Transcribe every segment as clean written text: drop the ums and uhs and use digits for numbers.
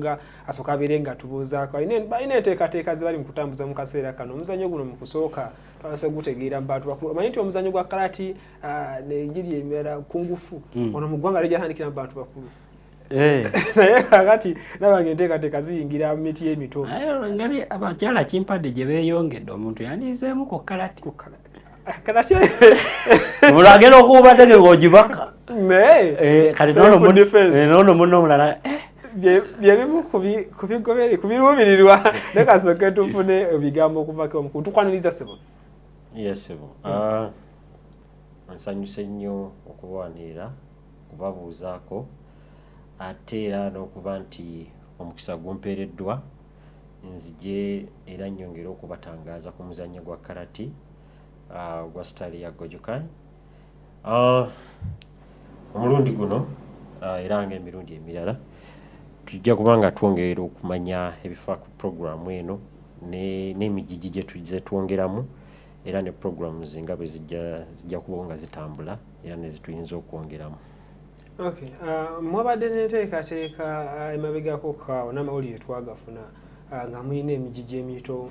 Nga asooka abeere nga tubuuzaako, balina enteekateeka ze bali mu kutambuza mu kaseera kano. Omuzannyo guno mu kusooka twabase gutegeera mu bantu bakulu. Omanyi nti omuzannyo gwa karate negiri emirala kung fu ono mu ggwanga lijatandikira mu bantu bakulu, naye kakati nabanga enteekateeka ziyingira mu miti emito. Engeri abakyala kimpadde gye beeyongedde, omuntu yandiizeemu ku karate. Karate. Omuntu agenda okuwuba teke ng'ogibaka. Naye kati noono munno omulala. Byebimu kubigoberi kubiruubirirwa. Naye kasooke tufune ebigambo okuvako omukulu. Tukwaniriza, sebo. Yes, sebo. Nsanyuse nnyo okubawanirira, kubabuuzaako, ate era n'okuba nti omukisa gumpeereddwa nzije era nnyongere okubatangaaza ku muzannyo gwa karate ogwa style ya Gojukai. Omulundi guno era ng'emirundi emirala tujja kuba nga twongera okumanya ebifa ku puroguramu eno n'emigigi gye tujja twongeramu, era ne programs nga bwe zijja kubawo nga zitambula era ne zituyinza okwongeramu. Okay, mwabadde n'enteekateeka emabegako kaawo n'amawulire twagafuna nga mulina emigigi emito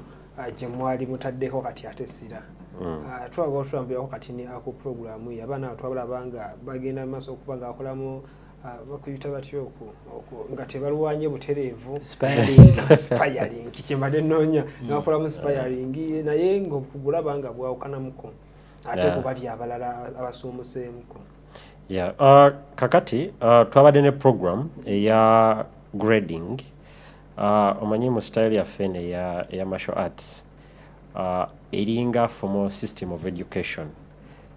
gye mwali mutaddeko. Kati ate essira twagala otulambulirako kati ne ku puroguramu eyo. Abaana abo twabalaba nga bagenda mu maaso okuba nga bakolamu, bakuyita batya okwo nga tebalwanye butereevu? Sparring kyembadde nnoonya. Nga bakolamu sparring, naye ng'okugulaba nga bwawukanamuko ate ku bali abalala abasuumuseemuko. Yeah. Kakati twabadde ne program eya grading. Omanyi mu style yaffe eno eya martial arts, eringa formal system of education,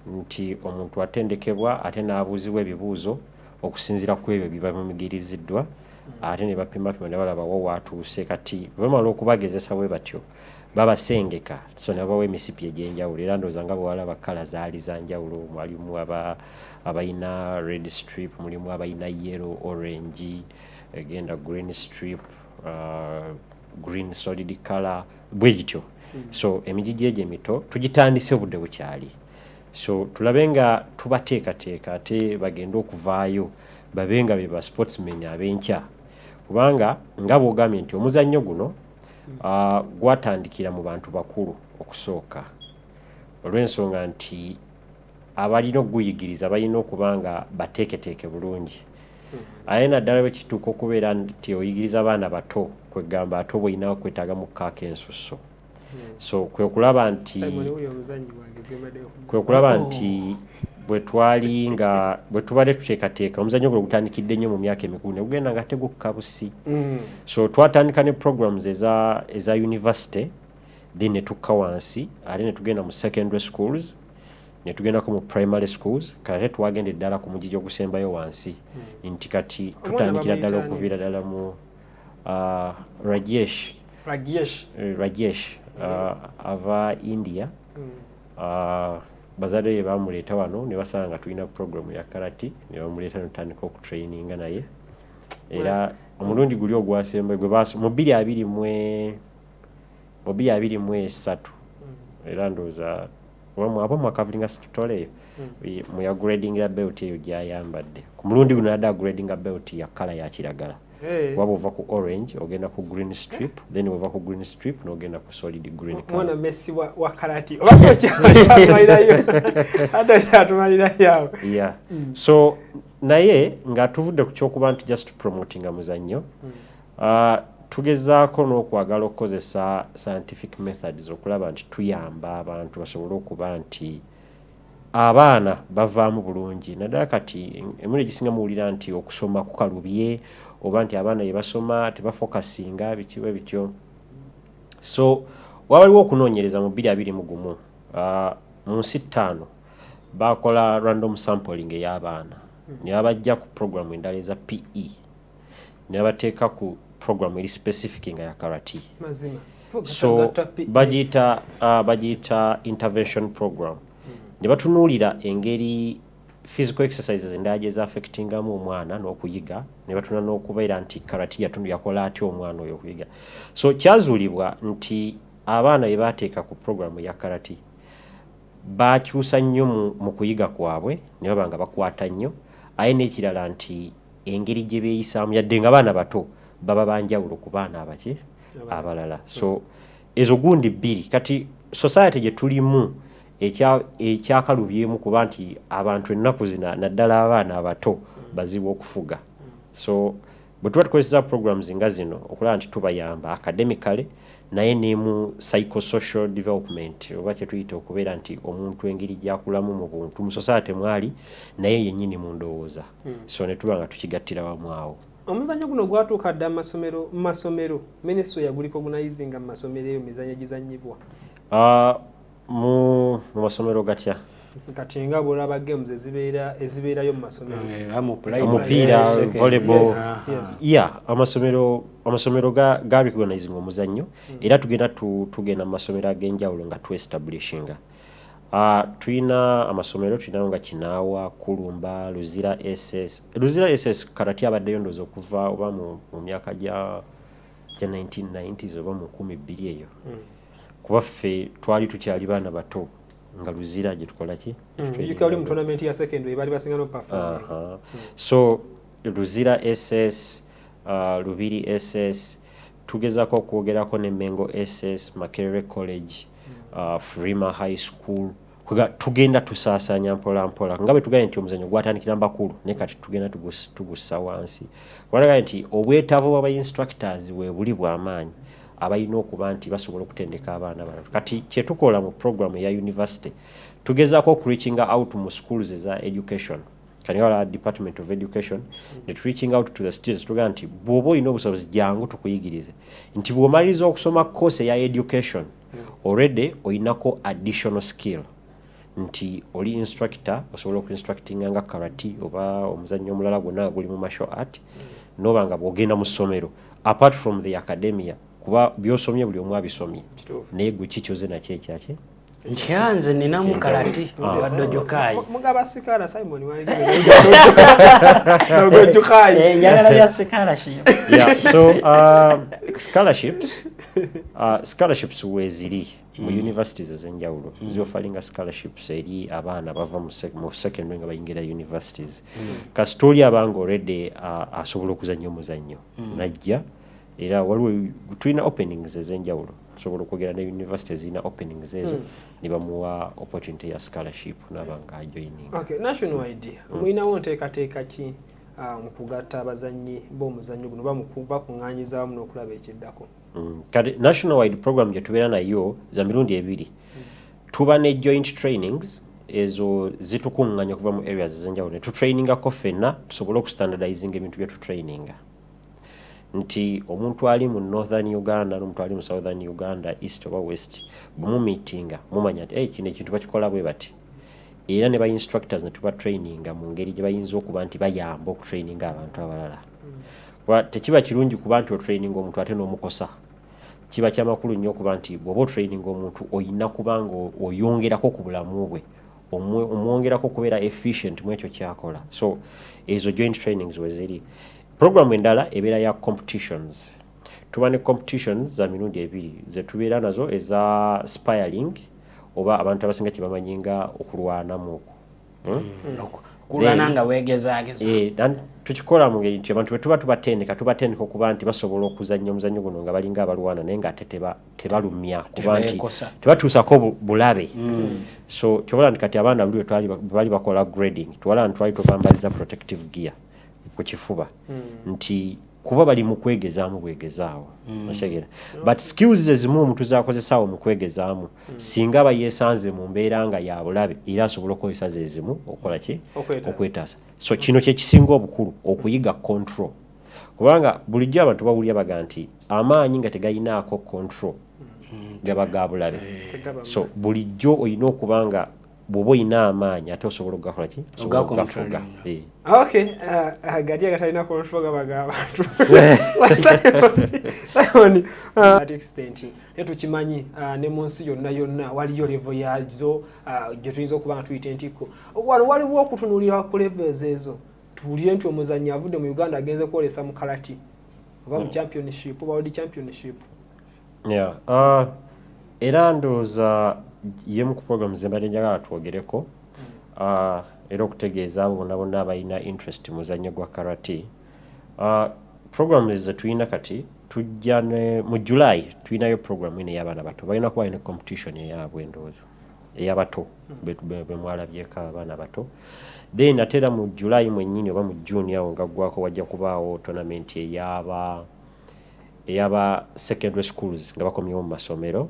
nti omuntu atendekebwa ate n'abuuzibwa ebibuuzo okusinziira ku ebyo biba bimuyigiriziddwa, ate ne bapimapima ne balaba wa waatuuse. Kati bwe bamala okubagezesa bwe batyo, babasengeka, so ne babawa emisipi egy'enjawulo. Era ndowooza nga bwe walaba colour zaali za njawulo, mwalimu abalina red strip, mulimu abalina yellow, orange, egenda green strip, green solid color, bwe gityo. So emigigi egyo emito tugitandise obudde bukyali, so tulabe nga tubateekateeka ate bagende okuvaayo babe nga be ba sportsmen ab'enkya, kubanga nga bw'ogambye nti omuzannyo guno gwatandikira mu bantu bakulu okusooka, olw'ensonga nti abalina okuguyigiriza balina okuba nga bateeketeeke bulungi. Aye naddala bwe kituuka okubeera nti oyigiriza abaana bato, kwegamba ate oba olina kwetaaga kaako ensusso. So kwe kulaba nti Simon, wuyo omuzannyi wange gwe mbadde kwe kulaba nti bwe twali nga bwe tubadde tuteekateeka omuzannyo guno, gutandikidde nnyo mu myaka emikulu ne gugenda nga tegukka busi. So twatandika ne programs eza university, then ne tukka wansi ate ne tugenda mu secondary schools, ne tugendako mu primary schools. Kati ate twagenda eddala ku mugigi ogusembayo wansi, nti kati tutandikira ddala bamuyita ani? Okuviira ddala mu Rajesh. Rajesh. Rajesh ava India. Bazadde be bamuleeta wano ne basanga nga tulina program ya karate, ne bamuleeta netutandika okutraininga naye. Era omulundi guli ogwasemba gwe mu 2023, era ndowooza oba mwakavalinga story eyo mu yagradingira belt eyo gyayambadde ku mulundi guno, yadde agradinga belt ya colour ya kiragala, kuba bwova ku orange ogenda ku green strip, then bwova ku green strip n'ogenda ku solid green colour. Mwana Messi wa karate oba kyatumalirayo, ate kyatumalirayo awo. Yeah. So naye nga tuvudde ku kyokuba nti just promotinga muzannyo, tugezaako n'okwagala okukozesa scientific methods okulaba nti tuyamba abantu basobole okuba nti abaana bavaamu bulungi. Naddala kati emirundi egisinga muwulira nti okusoma kukalubye, oba nti abaana bye basoma tebafokasinga, biki bwe bityo. So wabaliwo okunoonyereza mu 2021, mu nsi 5 bakola random sampling ey'abaana, ne babajja ku program endala eza PE ne babateeka ku program eri specific nga ya karate. Mazima. So Gatta PE. bagiyita intervention program, ne batunuulira engeri physical exercises endala gye zaffectingamu omwana n'okuyiga, ne batuna n'okubeera nti karate yakola atya omwana oyo okuyiga. So kyazuulibwa nti abaana bye bateeka ku program ya karate bakyusa nnyo mu kuyiga kwabwe, ne baba nga bakwata nnyo. Aye n'ekirala nti engeri gye beeyisaamu, yadde nga baana bato, Baba banjawulo ku baana abaki abalala. So ezo gundi bbiri. Kati society gye tulimu ekyakalubyemu kuba nti abantu ennaku zino, naddala abaana abato, bazibu okufuga. So bwe tuba tukozesa programs nga zino okulaba nti tubayamba academically, naye ne mu psychosocial development, oba kyetuyita okubeera nti omuntu engeri gyakulamu mu buntu mu society mwali, naye yennyini mu ndowooza. So ne tuba nga tukigattira wamu awo. Omuzannyo guno gwatuuka dda mu masomero? Ministry yagurecognizinga mu masomero, eyo mizannyo gizannyibwa? Mu masomero gatya? Kati nga bwolaba games ezibeerayo mu masomero. Omupiira, volleyball. Yeah, amasomero ga recognizing omuzannyo, era tugenda tugenda mu masomero ag'enjawulo nga tuestablishinga. Tulina amasomero, tulinawo nga Kinaawa, Kulumba, Luzira SS. Luzira SS karate abaddeyo ndowooza okuva oba mu myaka gya 1990s oba mu 2000 eyo, kuba ffe twali tukyali baana bato nga Luzira gye tukola ki? Jjukira oli mu tournament ya secondary baali basinga n'operforming. Aha. So Luzira SS, Lubiri SS, tugezako okwogerako ne Mengo SS, Makerere College, Frima High School. Tugenda tusaasaanya mpola mpola, nga bwe tugambye nti omuzannyo gwatandikira mu bakulu, naye kati tugenda tugussa wansi. Kubanga nti obwetaavu bw'aba instructors we buli bw'amaanyi, abalina okuba nti basobola okutendeka abaana bano. Kati kyetukola mu program eya university, tugezaako okureachinga out mu schools eza education, kati nga Department of Education, ne reaching out to the students, tugamba nti bw'oba olina obusobozi, jangu tukuyigirize, nti bw'omaliriza okusoma course eya education, already olinako additional skill nti oli instructor, osobola okuinstructinga nga karate oba omuzannyo omulala gwonna guli mu martial art, noba nga bw'ogenda mu ssomero, apart from the academia, kuba byosomye buli omu abisomye, naye gwe kikyoze nakyo ekyaki. Ntya nze ninamu karate wa Dojo Kai. Mugaba scholar Simon Dojo Kai. Njagala bya scholarship. Yeah, so scholarships weeziri mu universities ez'enjawulo, ziofferinga scholarships eri abaana bava mu secondary nga bayingira universities. Kasita oli abanga already asobola okuzannya omuzannyo, najja, era waliwo tulina openings ez'enjawulo, tusobola okwogera ne university ezirina openings ezo, ne bamuwa opportunity ya scholarship naba nga ajoininga. Okay, national idea, mulinawo nteekateeka ki mu kugatta abazannyi b'omuzannyo guno, bakuŋŋaanyiza wamu n'okulaba ekiddako? Kati national wide program gye tubeera nayo za mirundi ebiri. Tuba ne joint trainings, ezo zitukuŋŋanya okuva mu areas ez'enjawulo ne tutrainingako ffenna, tusobole okustandardizinga ebintu bye tutraininga, nti omuntu ali mu Northern Uganda n'omuntu ali mu Southern Uganda, East oba West, bwemumeetinga mumanya nti, "Hey, kino ekintu bakikola bwe bati." Era ne ba instructors ne tuba traininga mu ngeri gye bayinza okuba nti bayamba okutraininga abantu abalala, kuba tekiba kirungi kuba nti otraininga omuntu ate n'omukosa. Kiba kyamakulu nnyo okuba nti bw'oba otraininga omuntu, oyina kuba nga oyongerako ku bulamu bwe, omwongerako okubeera efficient mu ekyo kyakola. So ezo joint trainings weziri. Program endala ebeera ya competitions. Tuba ne competitions za mirundi ebiri zetubeera nazo, eza sparring, oba abantu abasinga kyebamanyi nga okulwanamu okwo. Kulwana nga weegezaageza. Eh, tukikola mu ngeri nti abantu bwe tuba tubatendeka, tubatendeka okuba nti basobola okuzannya omuzannyo guno nga balinga abalwana, naye nga ate tebalumya, kuba nti Tebeekosa. tebatuusako bulabe. So kyobola nti kati abaana luli bwe bali bakola grading, twala nti twali tubambaliza protective gear ku kifuba, nti kuba bali mu kwegezaamu bwegezaawo, okitegeera? But skills ezimu omuntu zakozesaawo mu kwegezaamu, singa aba yeesanze mu mbeera nga ya bulabe, era asobola okukozesa ze zimu okukola ki? Okwetaasa. Okwetaasa. So kino kyekisinga obukulu, okuyiga control, kubanga bulijjo abantu bawulira baga nti amaanyi nga tegayinaako control gaba ga bulabe. Tegaba. So bulijjo olina okuba nga bw'oba olina amaanyi, ate osobola okugakola ki? Osobola okugafuga. Ogacontrollinga. Eh. Okay, gati agatalina control gaba g'abantu. Simon, at extent naye tukimanyi, ne mu nsi yonna yonna waliyo level yazo, gye tuyinza okuba nga tuyita entikko. Wano waliwo okutunuulira ku levels ezo, tuwulire nti omuzannyi avudde mu Uganda agenze kwolesa mu karate oba mu championship oba world championship? Yeah. Era ndowooza yemu ku program ze mbadde njagala twogereko, era okutegeeza abo bonna bonna abalina interest mu muzannyo gwa karate. Program zetulina kati, tujja ne mu July tulinayo program eno ey'abaana bato. Balina kuba ne competition eyaabwe, endowooza ey'abato bemwalabyeko abaana bato. Then ate era mu July mwennyini oba mu June awo nga ggwako, wajja kubaawo tournament ey'aba secondary schools nga bakomyewo mu masomero.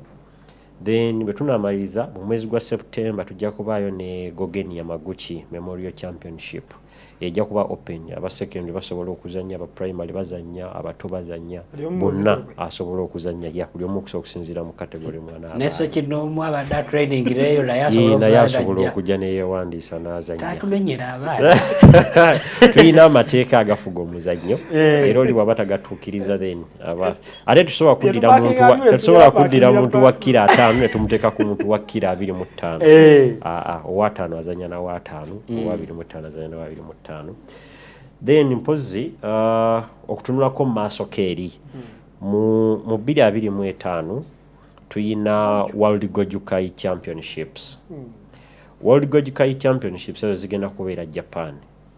Then bwe tunaamaliriza mu mwezi gwa September, tujja kubaayo ne Gogen Yamaguchi Memorial Championship, ejja kuba open. Aba secondary basobola okuzannya, aba primary bazannya, abato bazannya. Buli omu bonna muzito gwe. Asobola okuzannya, ya, buli omu okusobola okusinziira mu category mwana Ne sekinoomu abadde atrainingireeyo naye asobola naye okuba asobola najja. okujja neyewandiisa n'azannya. Tatumenyera abaana. Tulina amateeka agafuga omuzannyo Eh. era oli bw'aba tagatuukiriza, then aba ate tusobola kuddira Yetupakinga muntu wa- ambulance, tetusobola yapakinga kuddira muntu wa park. kiro 50 ne tumuteeka ku muntu wa kiro 25. Eh. Aa, owaataano azannya nawaataano, owa 25 azannya nawa 25. Then mpozi okutunulako mu maaso keeri mu 2025 tuyina World Gojukai Championships. World Gojukai Championships ezo zigenda kubeera Japan,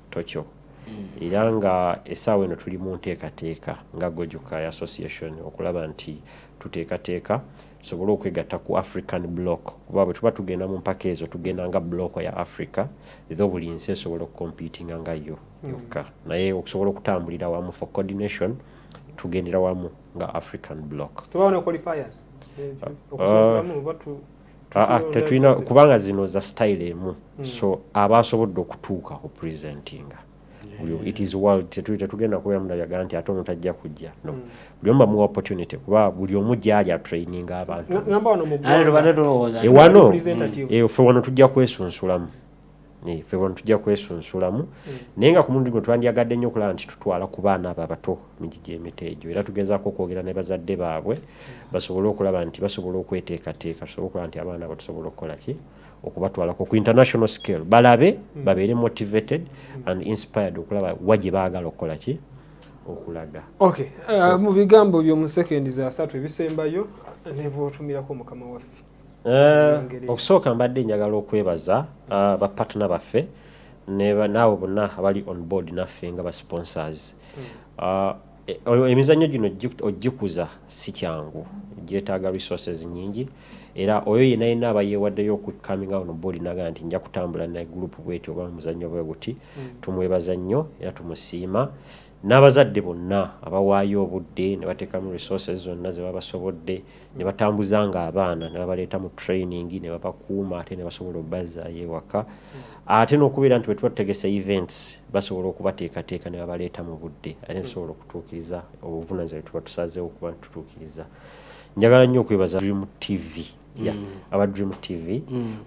Tokyo, era nga essaawa eno tuli mu nteekateeka nga Gojukai Association okulaba nti tuteekateeka tusobole okwegatta ku African block, kuba bwe tuba tugenda mu mpaka ezo tugenda nga block ya Africa, era buli nsi esobola okucompetinga nga yo yokka, naye okusobola okutambulira wamu for coordination tugendera wamu nga African block. Tubawo ne qualifiers okusunsulamu oba Ah, ah, tutulonda tetulina, kubanga zino za style emu, so abasobodde okutuuka ku presentinga. It is world, tetugenda kubeera mulaga nti ate ono tajja kujja, no. Buli omu bamuwa opportunity kuba buli omu gyali atraininga abantu. Ngamba wano mu Ate tubadde ggwanga. tulowooza Ewano Representatives. Ffe wano tujja kwesunsulamu. Ffe wano tujja kwesunsulamu, naye nga ku mulundi guno twandyagadde nnyo okulaba nti tutwala ku baana abo abato migigi emito egyo, era tugezaako okwogera ne bazadde baabwe basobole okulaba nti basobola okweteekateeka, tusobole okulaba nti abaana abo tusobola okukola ki, okubatwalako ku international scale, balabe, babeere motivated and inspired okulaba wa gye baagala okukola ki, okulaga. Okay, mu bigambo byo mu sekendi za 30 ebisembayo ne bw'otumirako mukama waffe. Okusooka mbadde njagala okwebaza bapartner baffe n'abo bonna abali on board naffe nga ba sponsors. Emizannyo gino ogikuza si kyangu, gyetaaga resources nyingi, era oyo yenna yenna aba yeewaddeyo okucoming on board naga nti nja kutambula ne group bweti oba muzannyo bwe guti, tumwebaza nnyo era tumusiima, n'abazadde bonna abawaayo obudde ne bateekamu resources zonna ze baba basobodde ne batambuza nga abaana ne babaleeta mu training ne babakuuma ate ne basobola obbazaayo ewaka, ate n'okubeera nti bwe tuba tutegese events basobola okubateekateeka ne babaleeta mu budde ate ne tusobola okutuukiriza obuvunaanyizibwa bwe tuba tusazeewo okuba nti tutuukiriza. Njagala nnyo okwebaza Dream TV, yeah, aba Dream TV,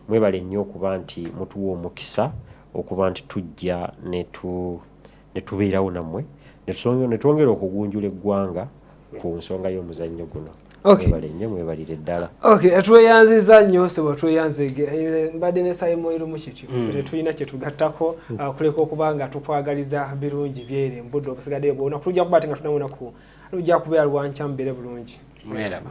mwebale nnyo okuba nti mutuwa omukisa okuba nti tujja ne tubeerawo nammwe ne twongera okugunjula eggwanga ku nsonga y'omuzannyo guno. Mwebale nnyo, mwebalire ddala. Okay, tweyanziza nnyo sebo, tweyanzege. Mbadde ne Simon Lumu kityo. Ffe tetulina kye tugattako, kuleka okuba nga tukwagaliza birungi byere mbudde obusigadde bwona. Tujja kuba ate nga tunamu naku lujja kubeera lwankya, mubeere bulungi. Mweraba.